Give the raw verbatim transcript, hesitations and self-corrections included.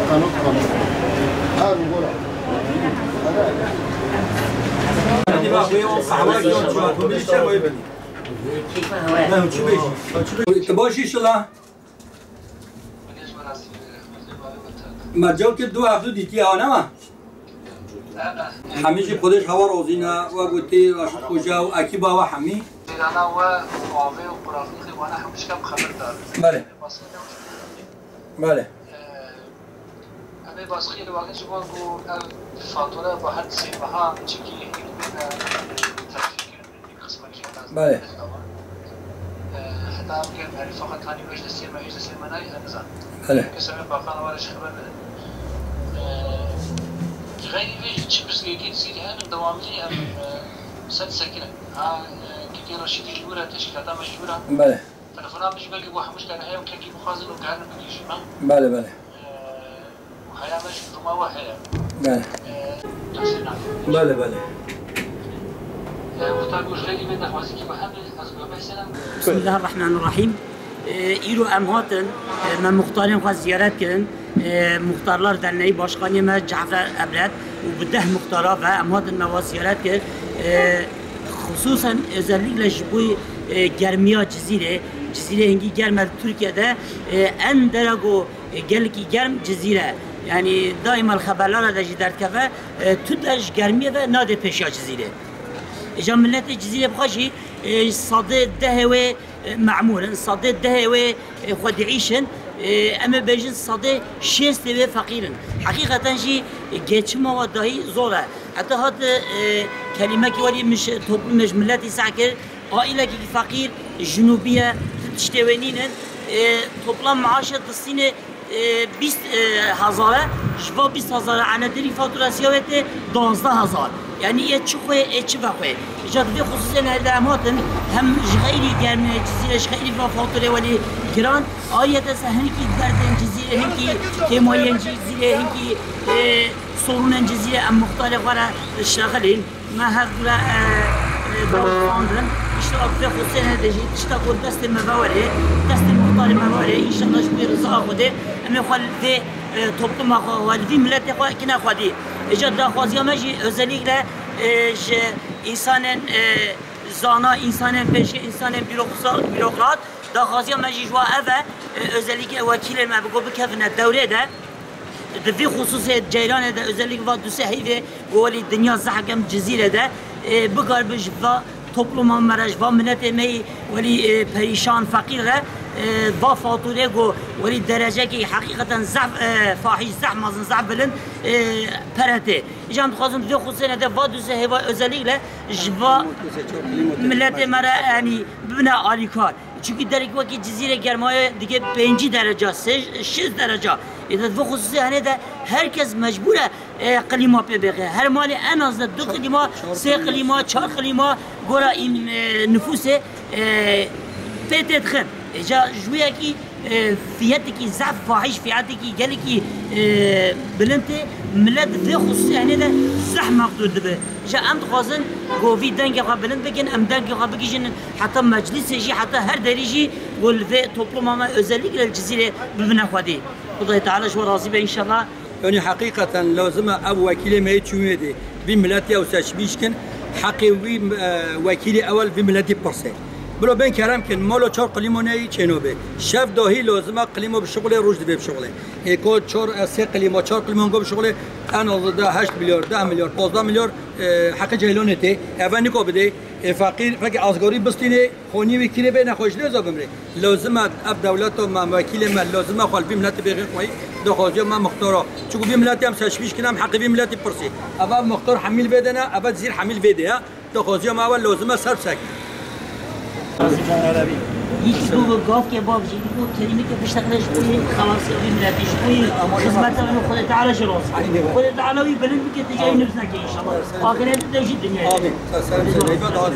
Tu baş î şila. Mercan kir du hevdu dîtiye ha, nema? Hemî jî Xwedê ji hewa razî ne, we gotî Raşid Xoca û ekîba we hemî. Cîrana we û avê û quraxlixê wana hemû ji kem xeber dar. Belê. Belê. Em ê basxiyê li wextê ji bo ku ev fatura bo her sê meha çikî hîn bêne terfîkirin. Belê. Heta em kê herîfa xwe tanî wê ji destê me, wê ji destê me nayê, ez nizanim. Belê. Kes em ê bakan were ji xeber bidin. Ji xeyrî vê jî çi pirsgirêkên Cizîrê hene, dewamlî em ser disekinin. Ha, Kekê Reşîdî ji wir e, teşkîlata me ji wir e. Belê. Telefona min jî belkî bo hemû tiştan heye û kekî bixwazin û gerin bigihîjin me. Belê, belê. Haya me jî duruma we heye. Belê. Belê, belê. Muxtar Gojlelî vê daxwazîkî bi hemî ez bi behsênim. Bismillahirrahmanirrahim. Îro em hatin, me muxtarên xwe ziyaret kirin. Muxtarlar Derneği Başkanê me Cafer Ebret û bi deh muxtara ve em hatin me wa ziyaret kir. Xusûsen özellikle ji bo germiya Cizîrê, Cizîrê hingî germ e li Tirkiye de, en dera ku gelekî germ Cizîr e. Yanî daîma li xeberlara de jî derdikeve, tu der ji germiyê ve nadê pêşiya Cizîrê. Îja miletê Cizîrê bi xwe jî, e, sedê dehê wê, e, memûr in, sedê dehê wê, e, xwe diîş in, e, em ê bêjin sedê şêstê wê feqîr in. Heqîqeten jî, e, geçima we dahî zor e. Heta hat, e, kelîmekî welî min ji toplumê, ji miletî seh kir, aîlekî feqîr, jinûbî ye, tu tiştê wê nînin. E, toplam maaşê distînê, e, bîst, e, hezar e. Ji va bîst hezar e, enedirî faturesiya wê tê duwazdeh hezar. Yanî ê çi xwê, ê çi vexwê. Îja di vê xusûsê ne de em hatin, hem ji xeyrî germê Cizîrê, ji xeyrî va faturê welî giran, ayriyeten se hinkî derdên Cizîrê, hinkî kêmayiyên Cizîrê, hinkî, e, sorûnên Cizîrê em muxtarê xwe re diştexilîn. Me hev gure, e, e, dawandin. Îşte vê xusêne de jî tişta ku destê me vewerê, destê muxtarê me vewerê, înşallah ji bo rıza Xwedê, em ê xwe li vê, e, topluma xwe, xwe li vî miletê xwe kine xwedî. Îca daxwaziya me jî özellikle, e, ji însanên, e, zana, însanên pêşe, însanên bîroksa-, bîrokrat, daxwaziya me jî ji wa ev e, e, özellikle wekîlên me bi ku bikevine dewrê de, Di vî xusûsê ceyranê de, özellikle va du sê heyvê ku welî dinya zehf germ Cizîrê de, e, bikaribe ji va topluma me re, ji va miletê me yî welî, e, perîşan, feqîr re, e, va faturê ku welî derecekî heqîqeten zehf, e, fahîş, zehf mezin, zehf bilind, e, pere tê. Îca em dixwazin di vê xusêne de va du sê heyva özellikle ji va miletê me re, yanî bibine alîkar. Çunkî derek wekî Cizîrê germayê dike pêncî dereca, sê, şêst dereca. Ê de vê xusûsê henê de her kes mecbûr e, e, klîma pê bêxe. Her malê en az de du klîma, sê klîma, çar klîma gora îm, e, nifûsê, e, pê tê dixin. Îca ji wê yekî, e, fiyetekî zehf fahîş, fiyetekî gelekî, e, bilind tê. Milet vê xusûsê henê de zehf mexdûr dibe. Îca em dixwazin ku vî dengê xwe bilind bikin, em dengê xwe bigihîjin heta meclîsê jî, heta her derî jî ku li vê topluma me, özellikle li Cizîrê bibine xwedî. Xwedayê Teala ji we razî be înşallah. Yanî heqîqeten lazim e ev wekîlê me yê çûyê dê vî miletî ew seçmîş kin, heqê wî, e, wekîlê ewel vî miletî pirse. Bilo bên kerem kin, mala çar klîma neyî çênabe. Şev dahî lazim e klîma bişuxulê, roj divê bişuxulê. Ê ko çar, e, sê klîma, çar klîma go bişuxulê, en az de heşt milyar, deh milyar, pazdeh milyar, e, heqê ceylanê tê. Eve niko bidê. Ê feqîr, fekê asgarî bistînê, xonî wî kirê bê, nexweş lê za bimrê. Lazim e ev dewleta me, wekîlê me, lazim e xwe li vî miletî bêxê xweyî, daxwaziya me muxtara. Çunku vî miletî em seçmîş kin, em heqê vî miletî pirsî. Eva muxtar hemîl vê de ne, eva Cizîr hemîl vê de ye. Daxwaziya me ew e, lazim e ser bisekin. Yekî ku gav kebab jî, ku kelîmeke bişteqle ji bo yê xelasî vî miletî, ji bo yê xizmeta wî Xwedê Teala jî razî. Xwedê Teala wî bilind bike, tu jî nifs neke înşallah. Axiret de jî dinyayê. Amîn. Ser, ser, ser. Eyvallah.